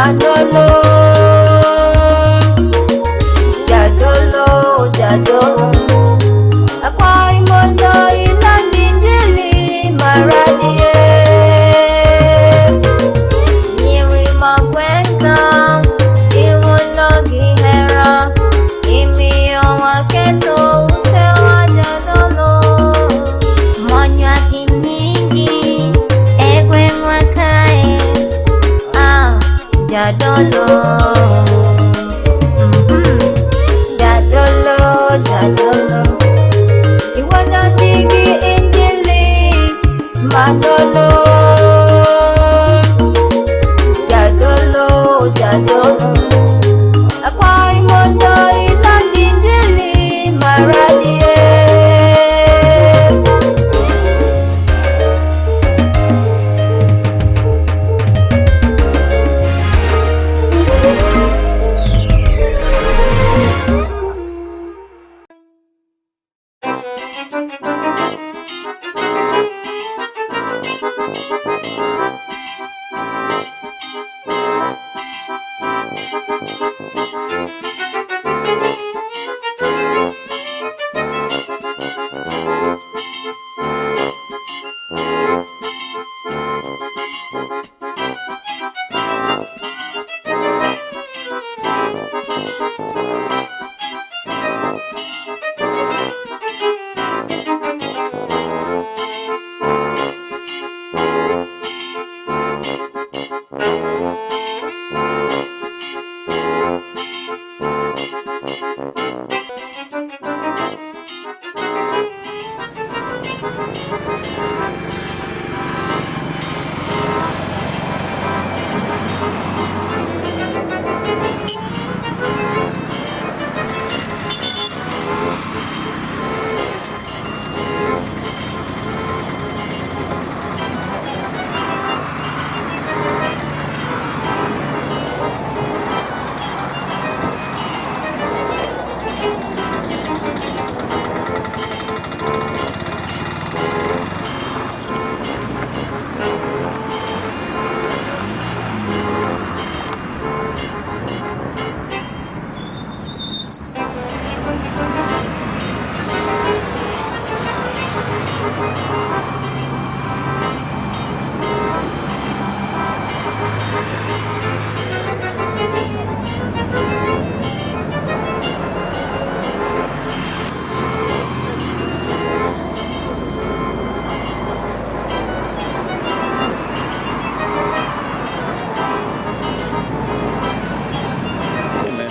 Manolo. Jadolo, jadolo. Akwayi mondo iland injili maradier. Nyiri magwenga, iwuono gi hera, imiyo waketo utewa jadolo. Monywa gi nyingi e gweng'wa kae, ah, jadolo. Jadolo, jadolo. Iwuono ji gi injili manolo. Jadolo, jadolo. Akwayi mondo iland injili maradier.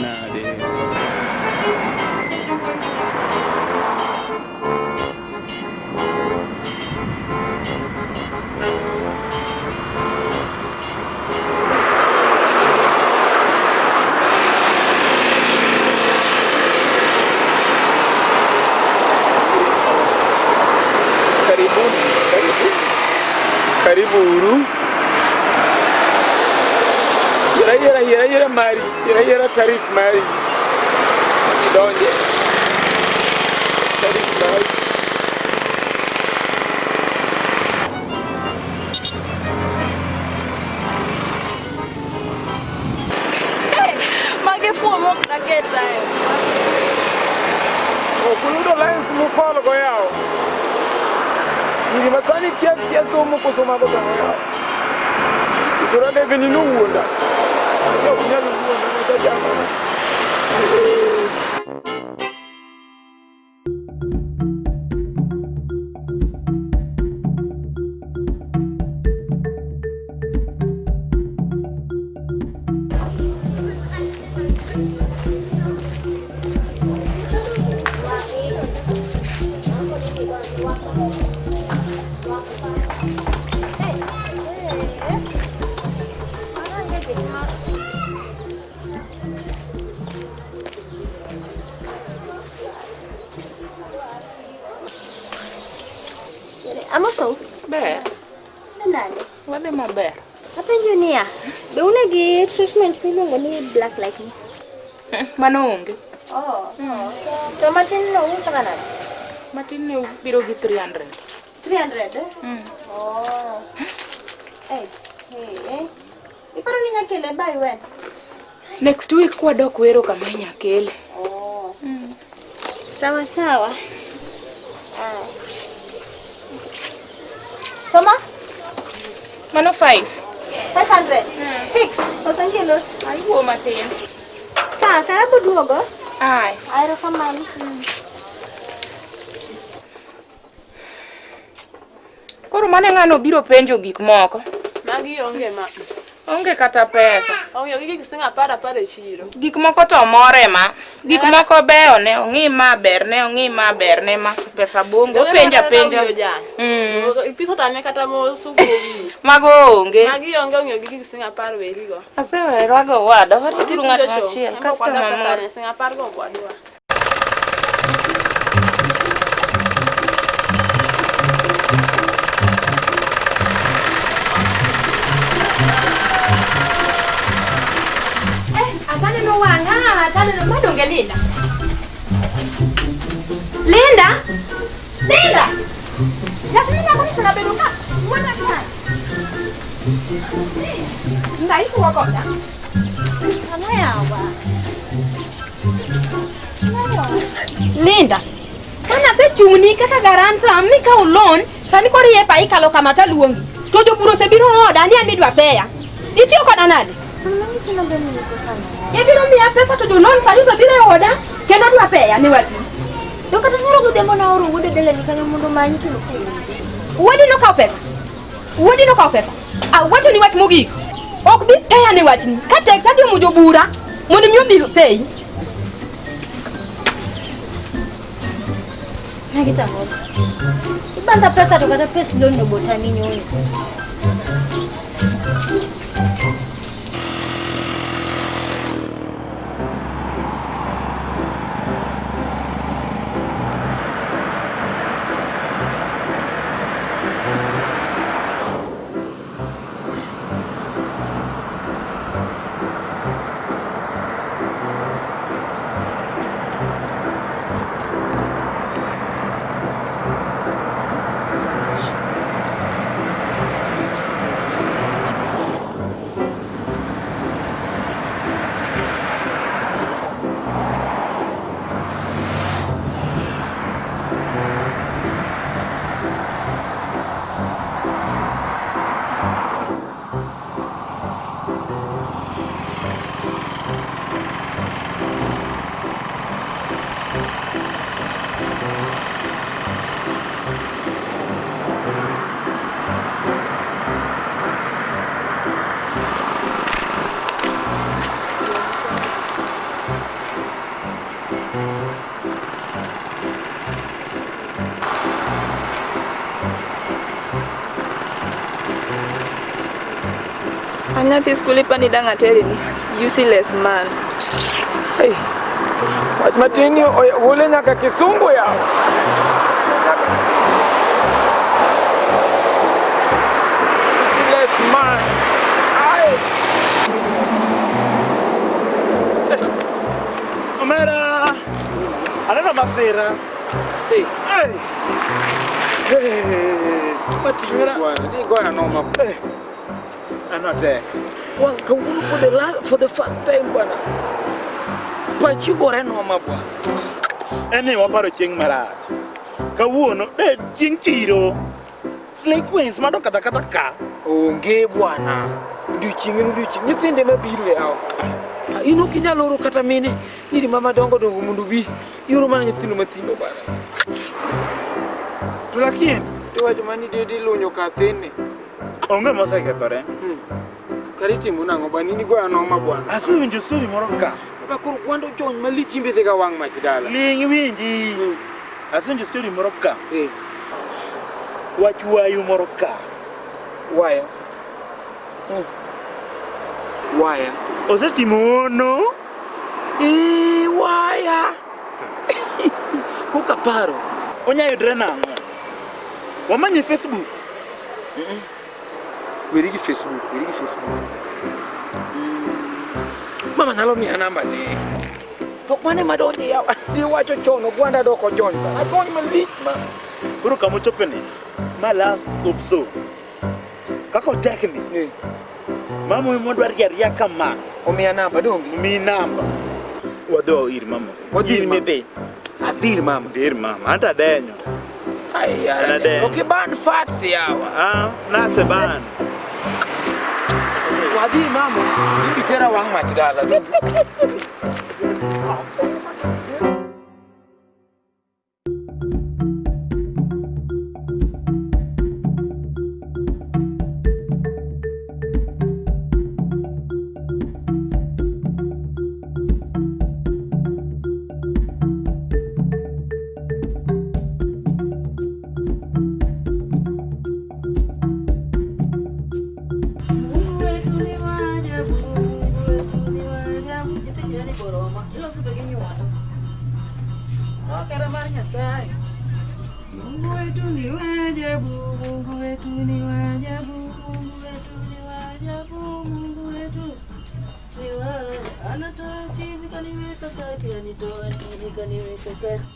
Nade. Karibu, karibu. Karibu uru. Yier ayiera, yier ayiera mari, yier ayiera tarif mari. Donje. Tarif mari. Mage fuo mok daketa e. Ok uyudo lines mufolo go yawo. Nyiri masani kia kia somo koso mago sano yawo. Sura dege ni nowuonda. Akia ok nyal wuonda kata jama. Amosou. Ber. Nade? Wadhi maber. Apenjo niya, be une gi treatment miluongo ni black lightning? Mano onge. Oh. To matin no uso ka nade? Matin ne biro gi 300. 300 eh? Mm. Oh. Eh, eh, eh. Iparo ni nyakele by when? Next week kwadok wero kama inyakele. Oh. Sawa sawa. Aya. Toma? Mano 5. 500. Fixed. Koso nitie los? Aiwuo matin. Sawa, karibu duogo. Aya. Erokamano. Koro mane ng'ano biro penjo gik moko. Magi onge ma. Onge kata pesa. Onge gi gik siling apar apar e chiro. Gik moko to more ma. Gik moko beyo ne, ong'i ma ber ne, ong'i ma ber ne ma. Pesa bongo, openja penja. Ipitho tame kata mosugo wiyi. Mago onge. Magi onge ong'iewo gi gik siling apar werigo. Asewerwago owada, warituru ng'at machiel. Customer moro. Siling apar go ok wadwar. Ataneno wang'a, ataneno madonge Linda. Linda? Linda! Lakini nyako ni sana bedo ka. Wuona ka. Linda ikuwa koda. Ang'o yawa? Linda. Kana asechung'ni kaka garanta mikawo loan, sani koro iye pa ikalo kama taluongi. To jopur osebiro oda ni an midwa peya. Itiyo koda nade? Mama sina mbele ni pesa na. Ibiro miya pesa to jo loan sani osebiro e oda kendo dwa peya ne wachni. To kata nyoro godhiambo naoro wuode dalani kanyo mondo omany to nokelo. Wuodi nokawo pesa. Wuodi nokawo pesa. Awacho ni wach mogik. Ok bi peya ne wachni. Ka tek tadhi omo jobura mondo mi obi peyi. Magi tamoro. Ibandha pesa to kata pes loan no botami nyoyo. Anyathi skul ipani dang' ateri ni. Useless man. Hey. Wach matin ni gole nyaka Kisungu yawa. Useless man. Ai. Omera! Aneno masira. Hey. Hey. Hey. Mating'ora. Bwana, ni gwana noma. Hey. Ano tek. Wang kawuono for the first time bwana. Pachi gore noma bwana. En ni waparo chieng' marach. Kawuono de chieng' chiro. Slay Queens mado kata kata ka. Onge bwana. Odiochieng' en odiochieng'. Nyithinde mabiro yawa. In ok inyal oro kata mine nyiri ma madongo dongo mondo obi. Ioro mana nyithindo mathindo bwana. To lakini Iwacho mani dede lunyo kathini. onge mosekethore. Kare itimo nang'o bwana? In igoyo noma bwana. Asewinjo story moro ka. Baba koro kwando jony malich imbe dhi ga wang' mach dala. Ling' iwinji. Asewinjo story moro ka. Eh. Wach wayu moro ka. Waya. Waya. Osetimo hono. Eh, waya. Koka paro. Onya yudre nang'o? Wamanye Facebook. Weri gi Facebook, weri gi Facebook. Mama nyalo miya namba ne. To mane madonje yawa. Di wacho chon ogwanda doko jony. Agony malich ma. Koro kama ochope ni, ma last stop so. Kaka otekni. Eh. Mama ema dwar riaria kama. Omiya namba donge. Mi namba. Wadho ir mama. Wadhi ir In mama. midhi. Adhi ir mama. Dhi ir mama. Anta adenyo. Ai, An adenyo. Ok iban fats yawa. Ah, naseban. Wadhi ir mama. Itera wang' mach dala. Mungu wetu ni wa ajabu, Mungu wetu ni wa ajabu. Nyithi jirani boroma, iloso to ginyuono. Okera mar Nyasaye. Mungu wetu ni wa ajabu, Mungu wetu ni wa ajabu, Mungu wetu ni wa ajabu, Mungu wetu ni wa anatoa chini kaniweka kati, anitoa chini kaniweka kati.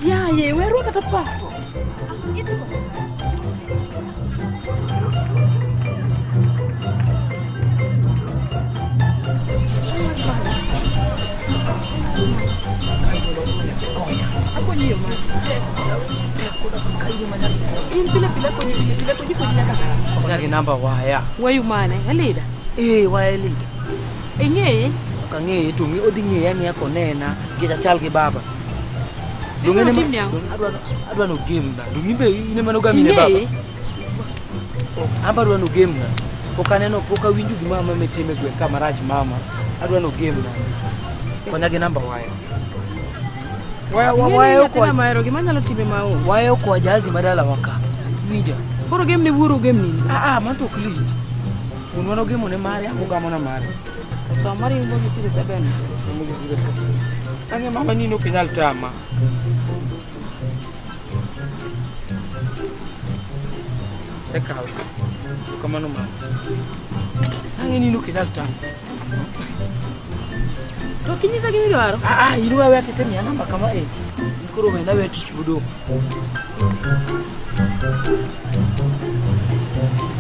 Yaye, werwa kata pato. In pile pile konyi pile pile konyi konyi nyaka kara. Konya gi namba waya. Wayu mane, Elida. Eh, waya Elida. Ing'eye? Ok ang'eye to odhi ng'eya ang'eya konena nikech achal gi baba. Dong' en Idwaro ema- timni ang'o? dong' adwa nogemna. Dong' in be in ema nogamine baba. Ing'eye? An be adwa nogemna. Pok aneno, pok awinjo gima mama timo e gweng' ka marach mama. Adwa nogemna. Konya gi namba waya. Waya Ing'e ni waya nyathina ok mahero gima nyalo time maonge. waya ok wajazi madalawa ka. Winja. Koro gemne wuoro gemnini. Ah ah, mano to ok lich. Wuonwa nogemo ne mare, an ogamo na mare. So mari imbo gi siri seven. Omo gi zero seven. Ang'e mama ni ok inyal tama. Sekawe. Kamano mama. Ang'e ni ok inyal tama. To ok inyisa gima idwaro? Ah ah, in wewe akisemiya namba kama e. In koro wena we tich modong'.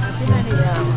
Nyathina ni yawa.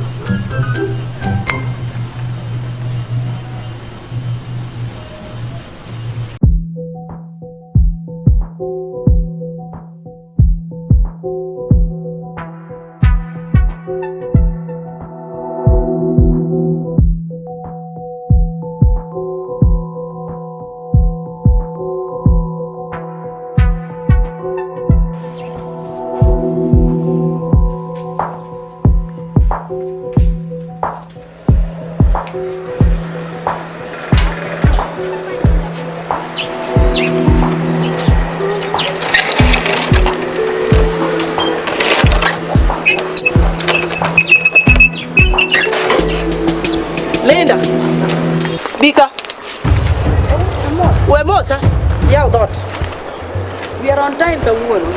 Linda. Bika. We mosa. Yaw dhoot. We are on time kawuono.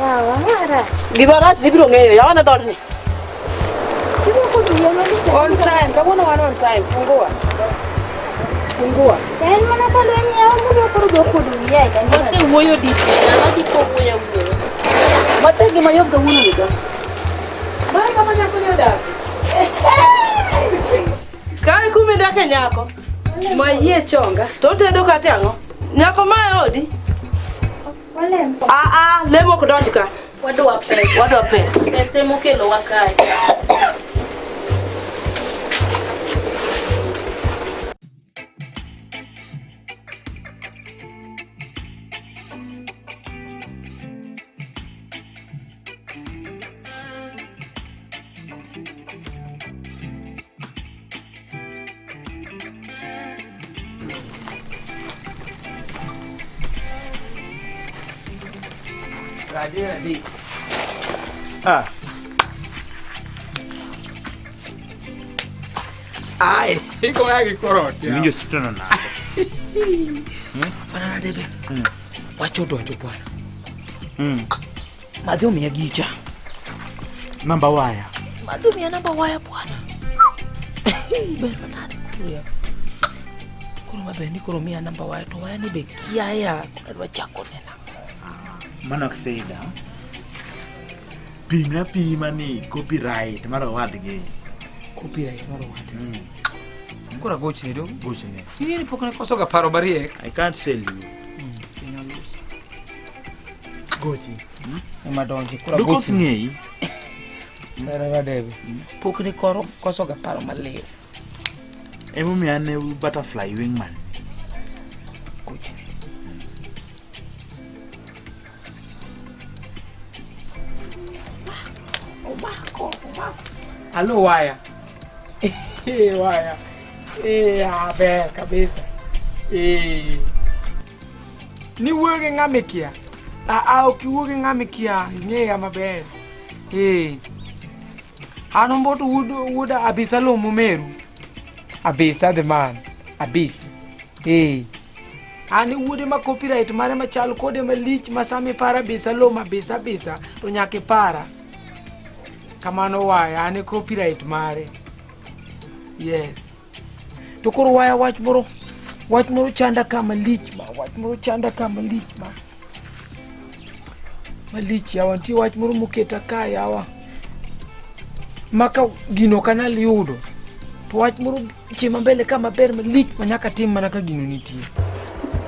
Yawa, marach. Gima rach ni ibiro ng'eyo. Yaw ane dhoodni. Ibiro wiya malich. On time. Kawuono wan on time. Fungua. Fungua. En mana ka lweny yawa mudwa koro dwa kuodo wiya e kanisa. Wasewuoyo didi, dala dipo wuoyo awuoya. Matek gima yom kawuono ni ka. Mano kama nyako ni odak. Kae kuma idake nyako. Mayie chonga. To otedo kate ang'o? Nyako ma e odi? Walem. Ah ah, lemo ok donj ka. Wadwa pesa. Wadwa pesa. Pesa emokelowa kae. Radi radi. Ah. Ai, iko yagi korot. Iwinjo sitono nade? Bana debe. Wacho donjo bwana. Madhi omiya gicha. Namba waya. Madhi omiya namba waya bwana. Ber manade koro ya. Koro maber ni koro miya namba waya to waya ni be kia ya. Koro adwa chako nena. Mano ok sida. Pimna pima ni copyright mar owadgi. Copyright mar owadgi. Koro agochni do. Gochne. Ing'e ni pok ne kosoga paro mariek. I can't sell you. Piny olusa. Gochi. Ema donji koro Dukos agochni. ng'eyi. Radebe. Pok ne koro kosoga paro maliw. Emomiyo an e butterfly wingman. Gochni. Omako, omako. Alo waya. Eh, waya. Eh, aber kabisa. Eh. Ni wuoyo gi ng'ama ikia? Ah, ok iwuo gi ng'ama ikia, ing'eya maber. Eh. An omboto wuod wuod Abisalom Omeru. Abisa the man. Abis. Eh. An e wuode ma copyright mare machal kode malich ma sama iparo Abisalom Abisa Abisa to nyaka ipara. Kamano waya, an e copyright mare. Yes. To koro waya wach moro chanda ka malich ma, wach moro chanda ka malich ma. Malich yawa, nitie wach moro moketa ka yawa. Maka gino ok anyal yudo. To wach moro chima mbele ka maber malich ma nyaka tim mana ka gino nitie.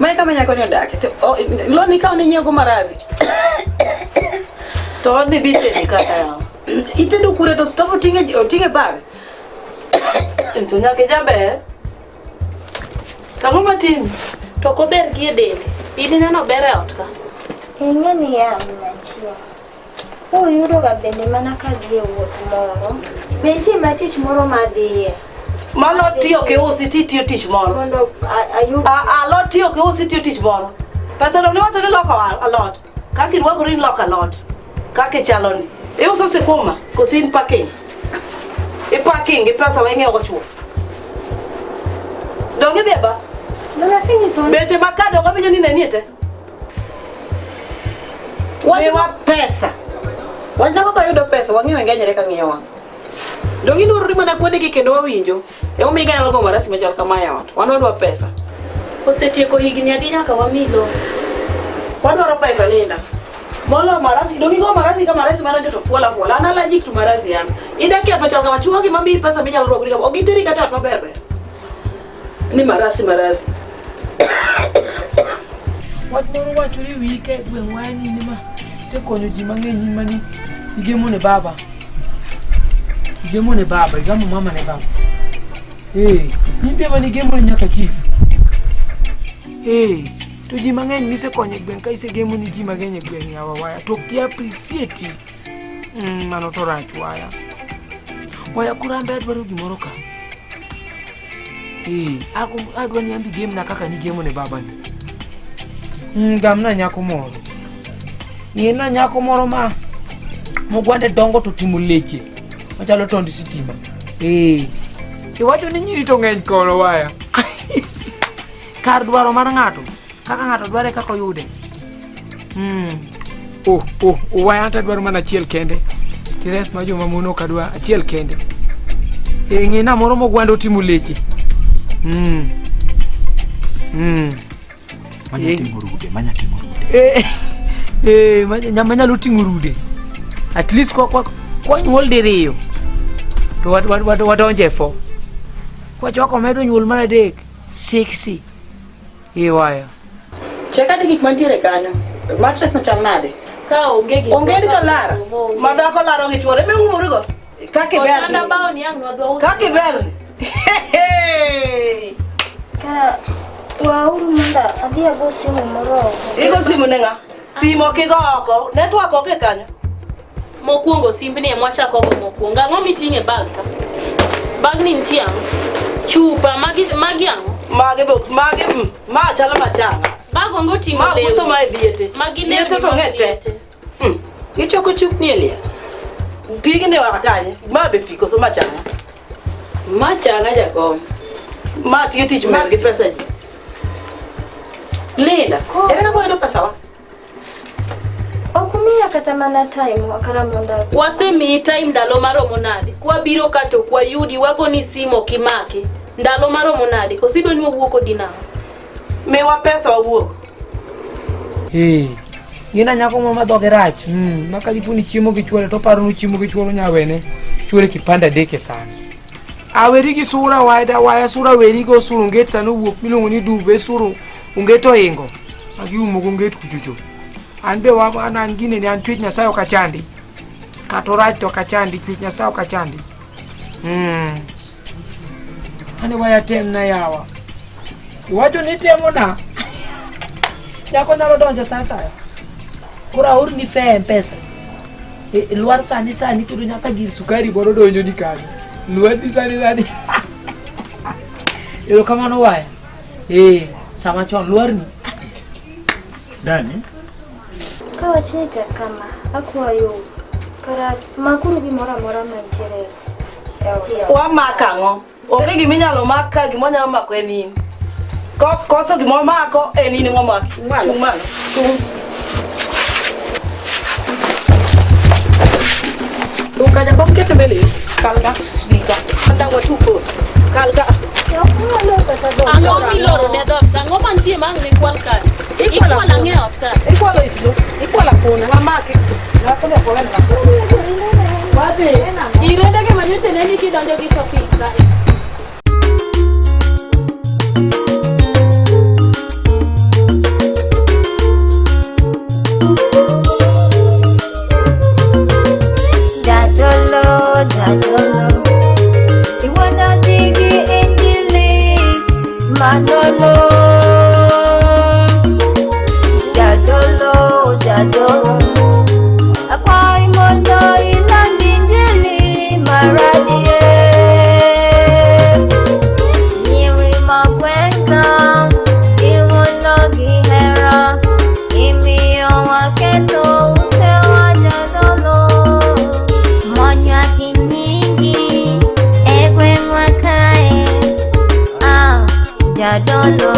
Mae kama nyako ni odake. To lon ikawo ni nyiewo go marazi. To odni bi tedi kata yawa. Itedo kure to stove oting'e bag. To nyaka ijaber. Ang'o matimi? To ok ober gi e dende. In ineno ber e ot ka. Ing'e ni ya minachieng. Uyudo ga bende mana ka dhi e wuoth moro. Be nitie ma tich moro ma adhiye. Malo tiyo kiusi titiyo tich moro. Mondo ayud Alot tiyo kiusi tiyo tich moro. Pesa dong niwacho ni loko alot. Kaka irwakori ni loko alot. Kaka ichalo ni. Iuso sikuma koso in parking? I parking gi pesa wa ing'iewo go chuo. Dong idhi e bar? Dong asenyiso ni Beche ma ka dong awinjo ni ne nie te. Miwa pesa. Wachna kaka yudo pesa, wang'eyo ng'enyre ka ng'iyowa. Dong iluorori mana kuondegi kendo wawinjo. Emomiyo inyalo go marasi machal kama e ot. Wan wadwa pesa. Osetieko higni adi nyaka wamiyi loan? Wadwaro pesa Linda. Molo marasi, dong igo marasi ka marasi madonjo to fuola fuola. An allergic to marasi an. Idak e ot machal kama, chuo gima miyi pesa minyalo rwakori go. Ok giteri kata ot maber ber. Ni marasi marasi. Wach moro wachore e wiyi ka e gweng' waya ni in ma isekonyo ji mang'eny in mani igemo ne baba. Igemo ne baba, igamo mama ne baba. Eh, in be mane igemo ne nyaka chief. Eh, to ji mang'eny misekonyo e gweng' ka isegemo ni ji mang'eny e gweng' yawa waya to ok gi appreciate. Mano to rach waya. Waya koro an be adwaro gimoro ka. Eh, adwa ni ambi gemna kaka nigemo ne baba ni. Gamna nyako moro. Ng'ina nyako moro ma mogwande dongo to timo leche machalo tond sitima. Eh, iwacho ni nyiri to ng'eny kono waya. Kar dwaro mar ng'ato, kaka ng'ato dware kaka oyude. Oh, waya anta dwaro mana achiel kende. Stress ma joma mon ok adwa achiel kende. Eh, ng'ina moro mogwande otimo leche. Manya ting'o rude, manya ting'o rude. Eh, manyalo ting'o rude. At least kwa nyuol diriyo. To wadonje 4. Kwa choko medo nyuol mar 3, 6. Eh, waya. Cheka ni gik mantiere kanyo. Mattress no chal nade? Ka onge gik Onge ni to lar. Ma dhako laro gi chuore miumori go. Kaka iber. Otanda bao ni ang' wadwa uso. Kaka iber. Ka wauru mondo adhi ago simu moro oko. Igo simu ne ng'a? Simu ok igo oko. Network onge kanyo. Mokwongo simbni ema wachakogo mokwongo. Ang'o miting'o e bag ka? Bagni nitie ang'o? Chupa, magi magi ang'o? Magi bo magi ma chalo machanga. Bag onge oting'o Ma lewni. wuotho ma e liete. Magi Liete lewni to mag ng'e te. liete. Ichoko chupni e liel. Pigni oa kanye? Ma be pi koso machanga? Machanga jakom. Ma tiyo tich mer gi pesa ji. Linda, ere kaka wayudo pesawa? Ok umiya kata mana time kara mondo adhi. Wasemiyi time ndalo maromo nade? Kwabiro ka to ok wayudi, wagoni simu ok imaki. Ndalo maromo nade? Koso idwa ni wawuo kodi nang'o? Miwa pesa wawuog. Eh. Ng'ina nyako moro ma dhoge rach. Ma kadipo ni chiemo gi chuore to oparo ni chiemo gi chuore onyalo wene chuore kipande adek e san. Aweri gi sura wada waya sura weri go sura onget sani owuok miluongo ni duve sura onget oingo. Magiumo go onget kuchocho. An be wa an an gine ni an chwech Nyasaye ok achandi. Kata orach to ok achandi, chwech Nyasaye ok achandi. Ane waya temna yawa. Iwacho ni temo na. Nyako nyalo donjo sa asaya. Koro aorni fare e M-Pesa. E, lwar sani sani kendo nyaka gir sukari moro donjo ni kanyo. Lwar sani sani. Erokamano waya. Eh, sama chon lwarni. Dani, Ka wachni tek kama, akwayou. Kara makuru gimoro amora mantiere e ot. Wamako ang'o? Onge gima inyalo mak ka gima wanyalo mako en in. Koso gima wamako en in momaki. Chung malo. Chung. Chung ka jakom kete mbele yo. Kal ka. Gika. Kata wachung koro. Kal ka. Ang'o miloro ne dhoot ka? Ang'o mantie ma ang' ne kwal kae? Ikwalo ang'o e ot ka? Ikwalo islo. Ikwalo akuna. Wamaki. Wadhi. Irendege manyocha neni kidonjo gi shopping kae. Jadolo, jadolo, iwuondo ji gi injili manono. Jadolo, jadolo, akwayi mondo iland injili mar adier. Nyiri mag gweng'a, iwuondo gi hera, imiyo waketho utewa jadolo. Monywa gi nyingi e gweng'wa kae, ah, jadolo.